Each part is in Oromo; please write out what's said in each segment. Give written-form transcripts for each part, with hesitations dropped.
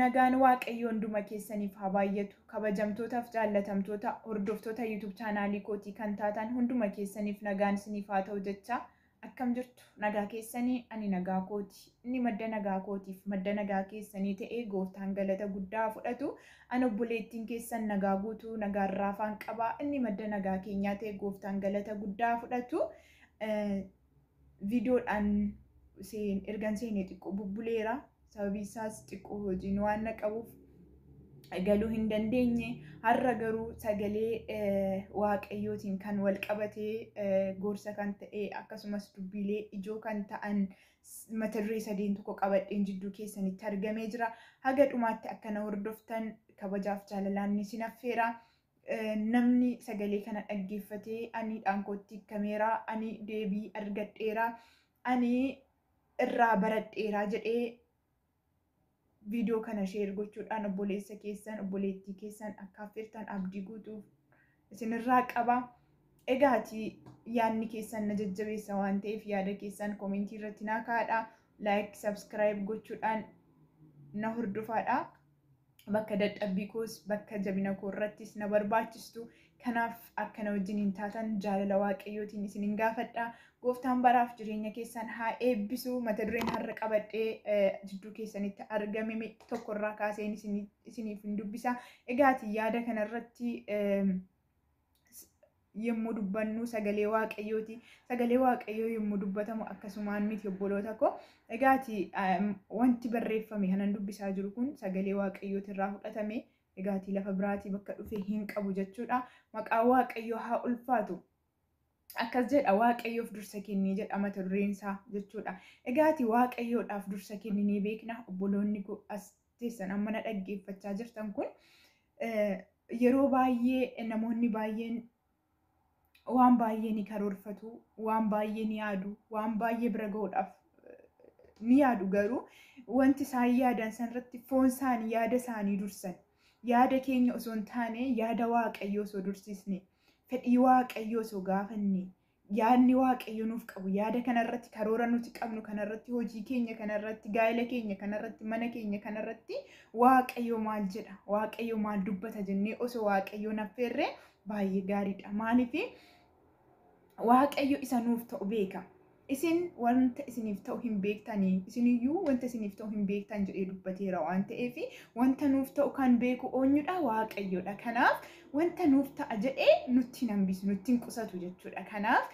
Nagaan Waaqayyoo hunduma keessaniif haa baay'atu. Kabajamtootaaf jaallatamtoota hordoftoota YouTube chaanaalii kootii kan taatan hunduma keessaniif nagaan isiniif haa ta'u jecha, akkam jirtu? Nagaa keessanii? Ani nagaa kooti. Inni madda nagaa kootiif madda nagaa keessanii ta'ee gooftaan galata guddaa fudhatu. Ani obboleettiin keessan nagaa guutuu nagaan raafaan qaba. Inni madda nagaa keenyaa ta'e gooftaan galata guddaa fudhatu. Viidiyoodhaan ergan seenee xiqqoo bubbuleera. Sababii isaas xiqqoo hojiin waan na qabuuf galuu hin dandeenye. Har'a garuu sagalee Waaqayyootiin kan wal qabatee, gorsa kan ta'e, akkasumas dubbiilee ijoo kan ta'an mata duree sadeen tokko qabadheen jidduu keessanitti argamee jira. Haga dhumaatti akkana hordoftan kabajaaf jaalalaan ni sin affeera. Namni sagalee kana dhaggeeffatee ani dhaankootti hiikameera, ani deebii argadheera, ani irraa baradheera jedhee viidiyoo kana share gochuudhaan obboleessa keessan, obboleettii keessan akka affeertan abdii guutuuf isinirraa qaba. Egaati yaadni keessan na jajjabeessa waan ta'eef yaada keessan koomentii irratti naa kaa'adha. Like, subscribe gochuudhaan na hordofaadha. Bakka dadhabbii koos bakka jabina koo irrattis na barbaachistu. Kanaaf akkana wajjin hin taatan jaalala Waaqayyootiin isin hin gaafadha. Gooftaan baraaf jireenya keessan haa eebbisu. Mata dureen har'a qabadhee jidduu keessanitti argame tokkorraa kaaseen isiniif hin dubbisa. Egaati yaada kanarratti yommuu dubbannu sagalee Waaqayyooti. Sagalee Waaqayyoo yommuu dubbatamu akkasumaan miti, obboloota koo. Egaati wanti barreeffame kanan dubbisaa jiru kun sagalee Waaqayyooti irraa fudhatame. Egaati lafa biraatii bakka dhufe hin qabu jechuudha. Maqaan Waaqayyoo haa ulfaatu. Akkas jedha, "Waaqayyoof dursa kennii" jedha mata dureen isaa jechuudha. Egaati Waaqayyoodhaaf dursa kenninee beekna? Obboloonni as teessan amma na dhaggeeffachaa jirtan kun, yeroo baay'ee namoonni baay'een waan baay'ee ni karoorfatu, waan baay'ee ni yaadu, waan baay'ee bira ga'uudhaaf ni yaadu. Garuu wanti isaan yaadan sanarratti foon isaanii, yaada isaanii dursan. Yaada keenya osoo hin taane yaada Waaqayyoo osoo dursisne, fedhii Waaqayyoo osoo gaafanne, yaadni Waaqayyo nuuf qabu yaada kanarratti, karoora nuti qabnu kanarratti, hojii keenya kanarratti, gaa'ela keenya kanarratti, mana keenya kanarratti Waaqayyo maal jedha, Waaqayyo maal dubbata jennee osoo Waaqayyoon affeerree baay'ee gaariidha. Maaliif? Waaqayyo isa nuuf ta'u beeka. "Isin wanta isiniif ta'u hin beektanii, isiniyyuu wanta isiniif ta'u hin beektan" jedhee dubbateera waan ta'eef, wanta nuuf ta'u kan beeku eenyudha? Waaqayyoodha. Kanaaf wanta nuuf ta'a jedhee nutti hin hambisu, nutti hin qusatu jechuudha. Kanaaf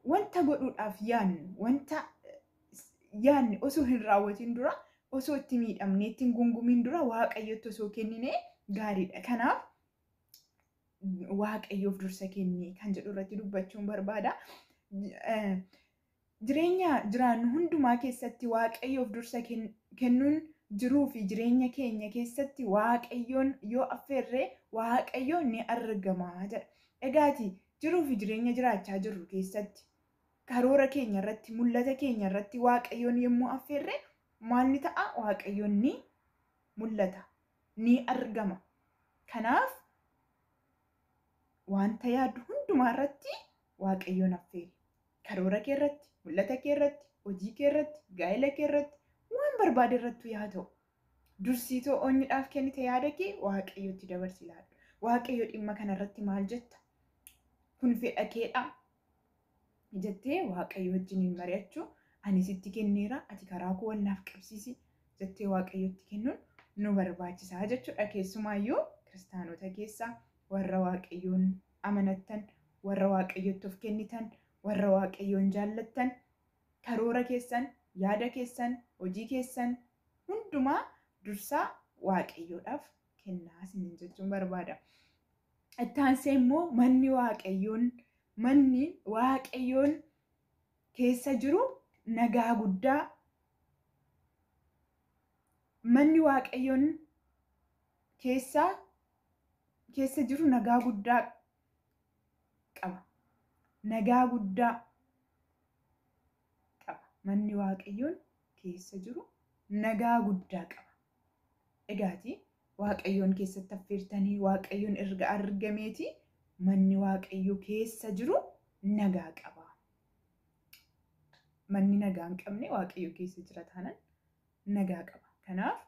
wanta godhuudhaaf yaadnu, wanta yaadne osoo hin raawwatin dura, osoo itti miidhamne, ittiin gungumin dura Waaqayyotti osoo kennine gaariidha. Kanaaf Waaqayyoof dursa kennee kan jedhu irratti dubbachuun barbaada. Jireenya jiraannu hundumaa keessatti Waaqayyoof dursa kennuun jiruu fi jireenya keenya keessatti Waaqayyoon yoo affeerree Waaqayyoon ni argama jedha. Egaati jiruu fi jireenya jiraachaa jirru keessatti karoora keenya irratti, mul'ata keenya irratti Waaqayyoon yommuu affeerre maal ni ta'a? Waaqayyoon ni mul'ata, ni argama. Kanaaf wanta yaaddu hundumaa irratti Waaqayyoon affeeri. Karoora kee irratti, mul'ata kee irratti, hojii kee irratti, gaa'ela kee irratti, waan barbaade irrattuu yaa ta'u. Dursiitoo eenyuudhaaf kennite? Yaada kee Waaqayyotti dabarsi laadhu. "Waaqayyo, dhimma kanarratti maal jetta? Kun fedha keedha?" jettee Waaqayyo wajjiniin mari'achuu, "Ani sitti kenneera, ati karaa koo wal naaf qabsiisi" jettee Waaqayyotti kennuun nu barbaachisaa jechuudha. Keessumaayyuu kiristaanota keessaa warra Waaqayyoon amanattan, warra Waaqayyotti of kennitan, warra Waaqayyoon jaallattan, karoora keessan, yaada keessan, hojii keessan hundumaa dursaa Waaqayyoodhaaf kennaa isiniin jechuun barbaada. Itti aansee immoo manni Waaqayyoon keessa jiru nagaa guddaa, manni Waaqayyoon keessa jiru nagaa guddaa qaba. Nagaa guddaa qaba. Manni Waaqayyoon keessa jiru nagaa guddaa qaba. Egaati Waaqayyoon keessatti affeertanii Waaqayyoon erga argameeti manni Waaqayyoo keessa jiru nagaa qaba. Manni nagaa hin qabne Waaqayyo keessa jira taanaan nagaa qaba. Kanaaf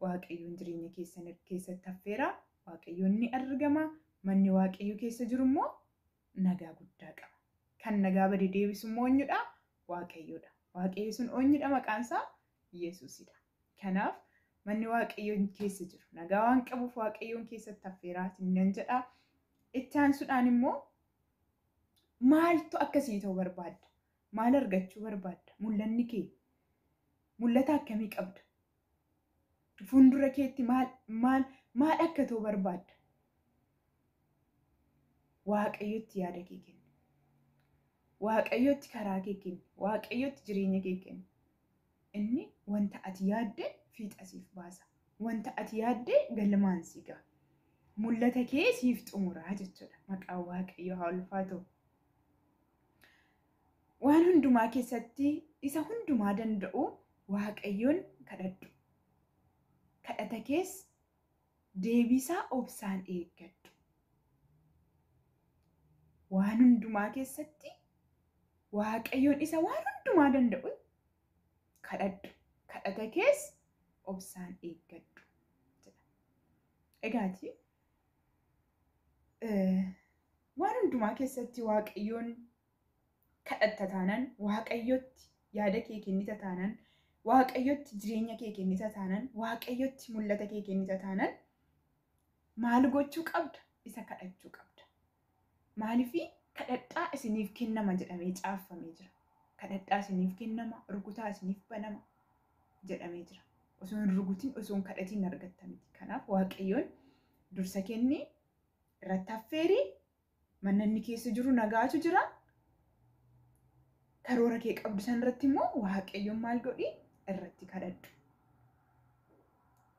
Waaqayyoon jireenya keessan keessatti affeeraa. Waaqayyoon ni argama. Manni Waaqayyo keessa jiru immoo nagaa guddaa qaba. Kan nagaa bade deebisu immoo eenyudha? Waaqayyoodha. Waaqayyo sun eenyudha? Maqaan isaa Yesuusidha. Kanaaf manni Waaqayyoon keessa jiru nagaa waan qabuuf Waaqayyoon keessatti affeeraa nan jedha. Itti aansuudhaan immoo maaltu akkasii ta'uu barbaadda? Maal argachuu barbaadda? Mul'anni kee mul'ata akkamii qabda? Fuuldura keetti maal maal maal akka ta'u barbaadda? Waaqayyotti yaada kee kenni. Waaqayyotti karaa kee kenni. Waaqayyotti jireenya kee kenni. Inni wanta ati yaadde fiixa siif baasa. Wanta ati yaadde galmaan si ga'a. Mul'ata kee siif xumuraa jechuudha. Maqaan Waaqayyoo haa ulfaatu. Waan hundumaa keessatti isa hundumaa danda'u Waaqayyoon kadhadhu. Kadhata kees deebisaa obsaan eeggadhu. Waan hundumaa keessatti Waaqayyoon isa waan hundumaa danda'u kadhadhu. Kadhata kees obsaan eeggadhu. Egaati waan hundumaa keessatti Waaqayyoon kadhatta taanaan, Waaqayyotti yaada kee kennita taanaan, Waaqayyotti jireenya kee kennita taanaan, Waaqayyotti mul'ata kee kennita taanaan maal gochuu qabda? Isa kadhachuu qabda. Maaliifii kadhadhaa isiniif kennama jedhamee caaffamee jira. Kadhadhaa isiniif kennama, rukutaa isiniif banama jedhamee jira. Osoo hin rukutin, osoo hin kadhatiin argatta miti. Kanaaf Waaqayyoon dursa kenni, irratti affeeri, mana inni keessa jiru nagaatu jira. Karoora kee qabdu sanarratti immoo Waaqayyoon maal godhi? Irratti kadhadhu.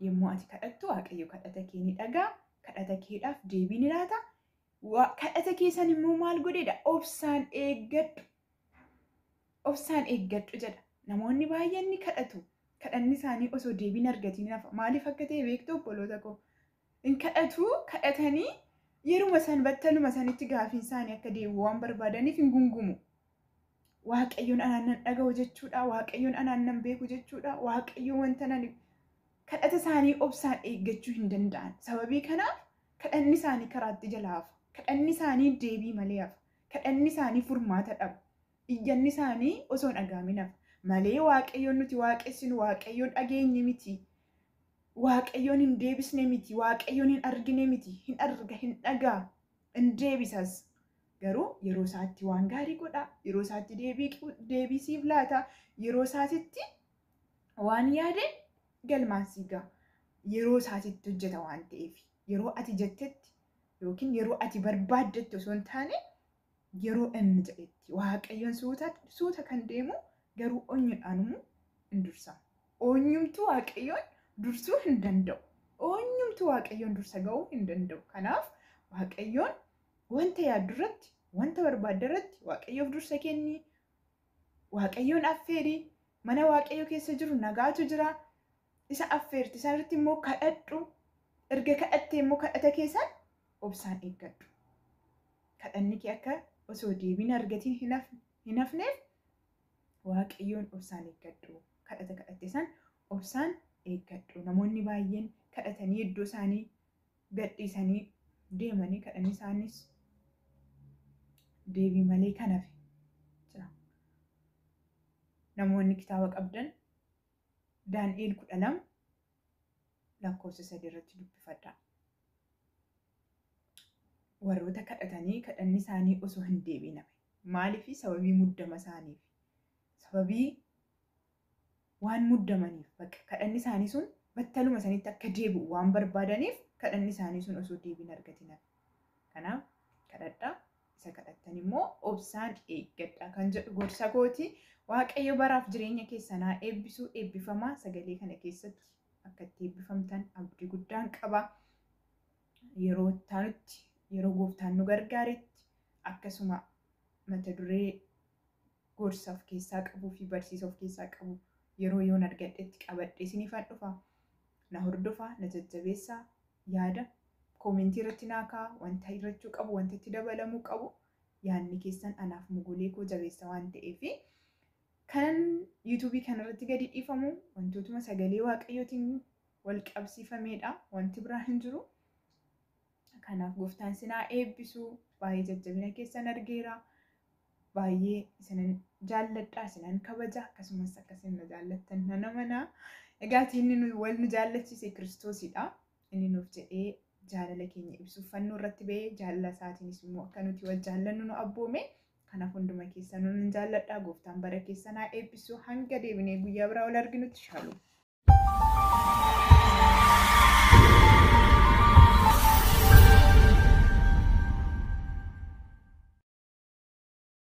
Yommuu ati kadhattu Waaqayyo kadhata kee ni dhagaa, kadhata keedhaaf deebii ni laata. Kadhata keessan immoo maal godheedha? Obsaan eeggadhu. Obsaan eeggadhu jedha. Namoonni baay'een ni kadhatu. Kadhanni isaanii osoo deebiin argatiin hafa. Maaliif akka ta'e beektu obboloota koo? Hin kadhatu, kadhatanii yeruma san battaluma sanitti gaafiin isaanii akka deebi'u waan barbaadaniif hin gungumu. Waaqayyoon anaan nan dhaga'u jechuudha. Waaqayyoon anaan nan beeku jechuudha. Waaqayyoon wanta nan kadhata isaanii obsaan eeggachuu hin danda'an. Sababii kanaaf kadhanni isaanii karaatti jala hafa. Kadhanni isaanii deebii malee hafa. Kadhanni isaanii furmaata dhaba. Iyyanni isaanii osoo hin dhaga'amin hafa. Malee Waaqayyoon nuti waaqessinu Waaqayyoon dhageenye miti. Waaqayyoon hin deebisne miti. Waaqayyoon hin argine miti. Hin arga, hin dhagaa, hin deebisas. Garuu yeroo isaatti waan gaarii godha. Yeroo isaatti deebii siif laata. Yeroo isaatitti waan yaade galmaan sii ga'a. Yeroo isaatitti hojjeta waan ta'eef. Yeroo ati jettetti yookiin yeroo ati barbaaddetti osoo hin taane yeroo inni jedhetti. Waaqayyoon suuta kan deemu garuu onyudhaanummoo hin dursamu. Onyumtuu Waaqayyoon dursuu hin danda'u. Onyumtuu Waaqayyoon dursa ga'uu hin danda'u. Kanaaf Waaqayyoon wanta yaaddu irratti, wanta barbaadde irratti Waaqayyoof dursa kenni. Waaqayyoon affeeri. Mana Waaqayyoo keessa jiru nagaatu jira. Isa affeerti. Isaan irratti immoo kadhadhu. Erga kadhattee immoo kadhata keessan obsaan eeggadhu. Kadhanni kee akka osoo deebiin argatiin hin hafneef Waaqayyoon obsaan eeggadhu. Kadhata kadhatte san obsaan eeggadhu. Namoonni baay'een kadhatanii iddoo isaanii gadhiisanii deemanii kadhanni isaanis deebii malee kan hafe jira. Namoonni kitaaba qabdan Daani'eel 12 lakkoofsa 3 irratti dubbifadhaa. Warroota kadhatanii kadhanni isaanii osoo hin deebiin hafe. Maaliif? Sababii muddama isaaniif. Sababii waan muddamaniif bakka kadhanni isaanii sun battaluma sanitti akka deebi'u waan barbaadaniif kadhanni isaanii sun osoo deebiin argatin hafe. Kanaaf kadhadhaa, isa kadhattan immoo obsaan eeggadhaa kan jedhu gorsa kooti. Waaqayyo baraaf jireenya keessanaa eebbisuu, eebbifamaa. Sagalee kana keessatti akka itti eebbifamtan abdii guddaan qaba. Yeroo itti yeroo gooftaan nu gargaaretti akkasuma mata duree gorsa of keessaa qabuu fi barsiisa of keessaa qabu yeroo yoon argadhetti qabadhee isiniifan dhufa. Na hordofaa, na jajjabeessaa, yaada koomentii irratti naa kaa'a, wanta hir'achuu qabu, wanta itti dabalamuu qabu yaadni keessan anaaf mogolee koo jabeessa waan ta'eef kanan yuutuubii kanarratti gadi dhiifamu wantootuma sagalee Waaqayyootiin wal qabsiifameedha. Wanti biraa hin jiru. Kanaaf gooftaan sinaa eebbisu. Baay'ee jajjabina keessan argeera. Baay'ee isinan jaalladha, isinan kabaja, akkasumas akkasiin na jaallattan nan amana. Egaa inni wal nu jaallachiise Kiristoosidha. Inni nuuf jedhee jaalala keenya ibsuuf fannoo irratti ba'ee jaalala isaatiinis immoo akka nuti wal jaallannu nu abboome. Kanaaf hunduma keessan nun jaalladha. Gooftaan bara keessan haa eebbisu. Hanga deebinee guyyaa biraa wal arginutti shaalom.